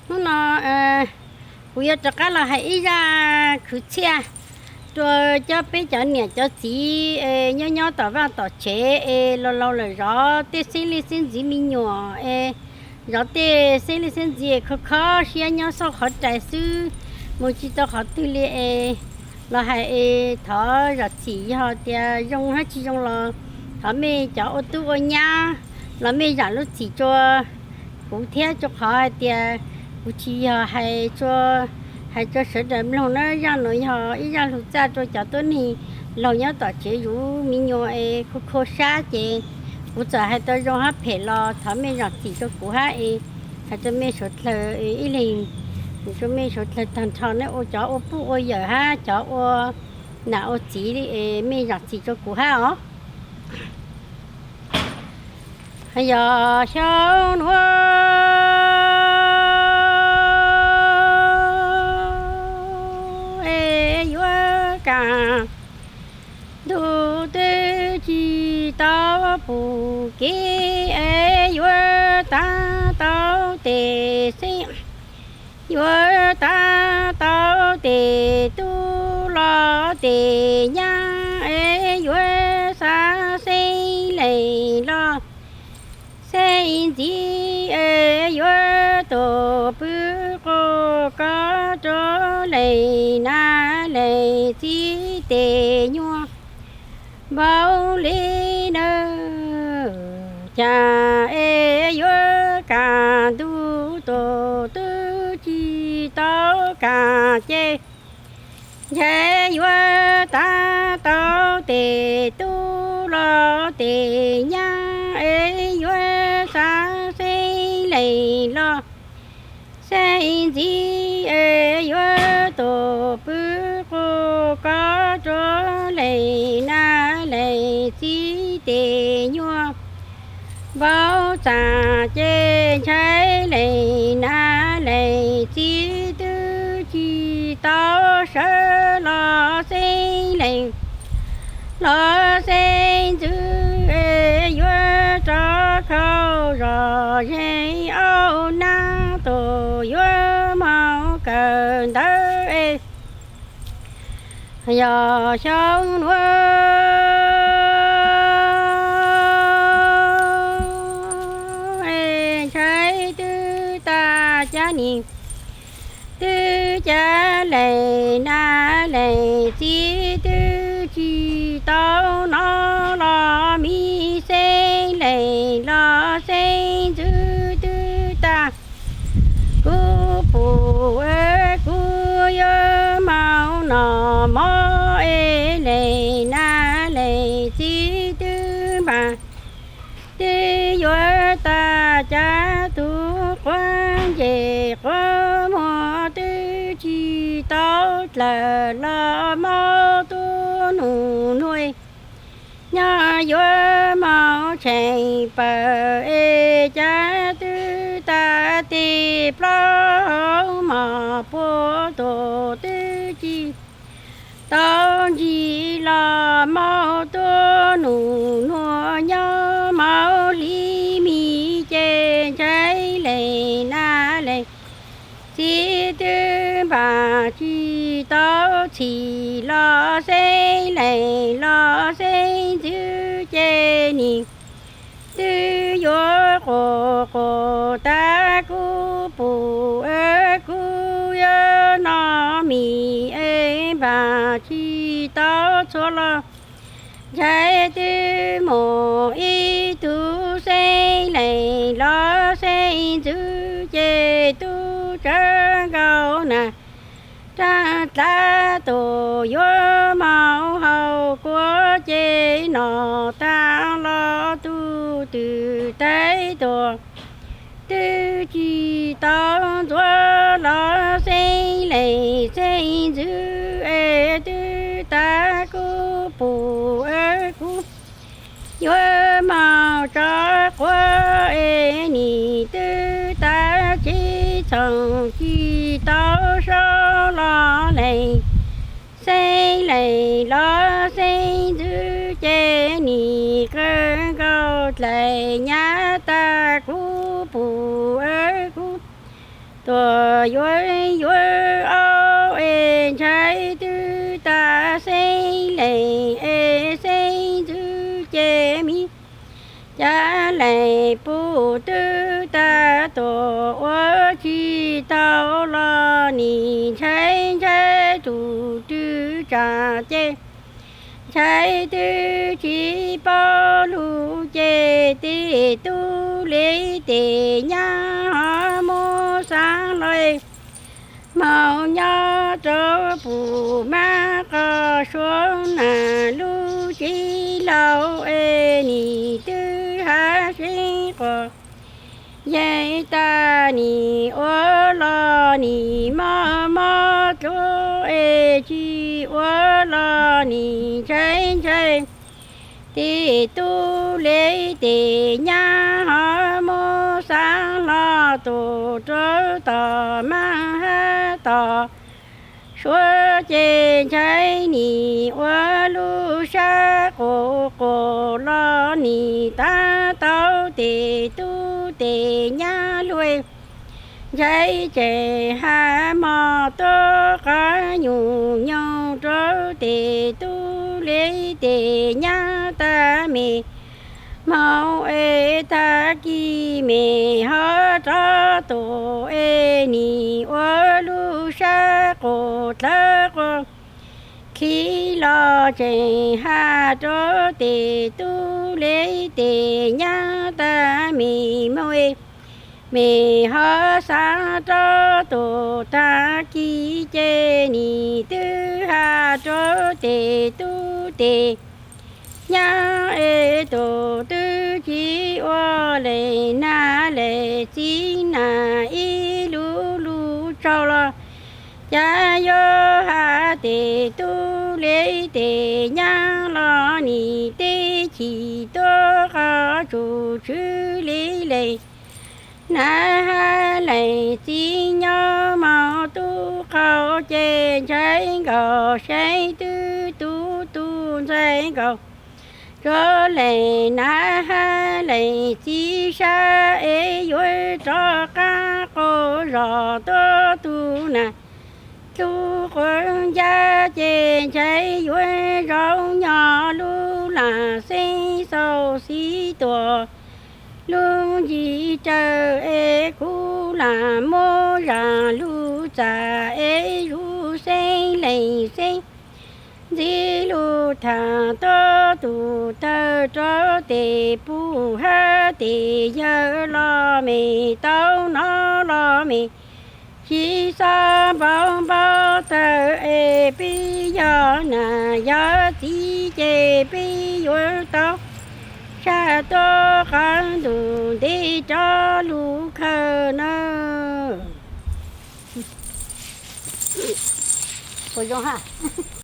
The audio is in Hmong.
Hnub no kuv yuav rov qab los hais ib zaj khwv txhiaj rua cov peb cov niam cov txiv es nyob nyob tom vaj tom tsev es laus laus lawm zov tej xeeb leej xeeb ntxwv me nyuam es zov tej xeeb leej xeeb ntxwv es kho kho siab nyob xauj qhov rais xwb, mus tsis tau qhov twg li es los hais es thov zam txim, yog tias zoo hab tsis zoo los thov mej cov ua tub ua nyab los mej zam lub txim rua kuv thiab, rua qhov hais tias kuv tsis yog hais rua, hais rua sawv daws mloog nawb. Zaj nuav yog ib zaj lug txaj rua cov tuab neeg laug nyob tom tsev zuv me nyuam es kho kho sab ces kuv txawm hais tau zoo hab phem los thov mej zam txim rua kuv hab es hais rua mej suav dlawg ib leeg, rua mej suav dlawg tag nrho nawb, ua cov ua puj ua yawm hab cov ua nam ua txiv es mej zam txim rua kuv hab os. Yog xyoo nuav es yuav kam ntuj twb tsis tau pum kev es yuav tab tau tes xeeb, yuav tab tau tes tub los tes nyab es yuav xav xeeb leej los xeeb ntxwv es yuav tus pw quas kov rua leej nam leej txiv tes nyuag npaum li nawb. Cas es yuav kam ntuj tus twb tsis tau kam ces ntshe yuav tab tau tes tub los tes nyab es yuav xav xeeb leej los xeeb ntxwv es yuav tus pw quas kov rua leej nam leej txiv tes nyuag npaum txaj ces ntshai leej nam leej txiv twb tsis tau sawv los xeeb leej los xeeb ntxwv es yuav rov khau zog zeeg au nab tus yuav moog kawm ntawv es yog xyoo nuav es ntshai twb tag cab nis twb cab leej nam leej txiv twb tsis tau nov los mi xeeb leej los xeeb ntxwv twb tag. Kuv pum es kuv yuav moog noj mov es leej nam leej txiv twb npaj twb yuav tag cab tug quav ntsej quav muag twb tsis tau dlawg los moog tub nug nuav nyob yuav moog tsheej pawg es cab twb tag tes plaub hau mos puab tus twb tsis tau ntsib los moog tub nug nuav nyob moog hli mi ces ntshai leej nam leej txiv twb npaj tsis tau txhim los xeeb leej los xeeb ntxwv ces nim twb yuav quas quas tag kuv pum es kuv yuav noj mis es npaj tsis tau txhua los ntshai twb muaj ib tug xeeb leej los xeeb ntxwv ces tub tsawv nkaus na. Rag dlav tus yuav moog haus kuav ces noj tag los tug twm taig tuag twb tsis tau ntxuav los xeeb leej xeeb ntxwv es twb tag kuv pum es kuv yuav moog tso quav es nim twb tag tsis txhoov tsis tau sau los leej xeeb leej los xeeb ntxwv ces nim qw nkaus dlaim nyab tag kuv pum es kuv tuam yuav yuav aub es ntshai twb tas xeeb lees es xeeb ntxwv ces miv cav lees puj twb tas tuam ua tsis tau los nim ntshai ntshai tus rwg tsam ces ntshai twb tsis paub lug ces tes tub li tes nyab ho muab xaav los hmoov nyob rau pum mab qos suav nas lub tsev laus es nim twb hav seeb quas yeej tas nim ua los nim mob mob dluav es tsis ua los nim ntshai ntshai. Tes tub li tes nyab ho muab xaav hlo tus rau tom mab hab tom suav ces ntshai nim ua lub sab qus qus los nim tab tau tes tub tes nyab luj ntshai ces has mos tuab qab nyuj nyoog rau tes tub li tes nyab tas me hmoov es tag kis me ho rov tus es nim ua lub sab qus dlawb quas khi los tseem has rau tes tub li tes nyab tas me hmoov es me ho xaav rov tus tag kis ces nim twb has rau tes tub tes nyab es tus twb tsis ua lees nag lees txiv nas ib lub lub tsaug los cas yuav has tes tub li tes nyab los nim teb chim tuab qhov tsum tswv li lees nag hab lees txiv nyob moog tub qaug ces ntshai nkaus seeb twb tub tu ntxhais nkaus rua lees nag hab lees txiv sab es yuav rov qab qau zog tuab tug nas lub quav ncaj ces ntshai yuav zaum nyob lub lam xeeb xaus xib tuam lub ncig raws es kuv lam muab zam lub txam es zuj xeeb lees xeeb ntxiv lug tham tuab tug tawg rau tes puj hab tes yawg los me tau nov los me tsis xob npau npau taws es peb yog nam yog txiv ces peb yuav tau tsa tuab qhov ntuj ntev rov lug khaws na. Puas zoo hab?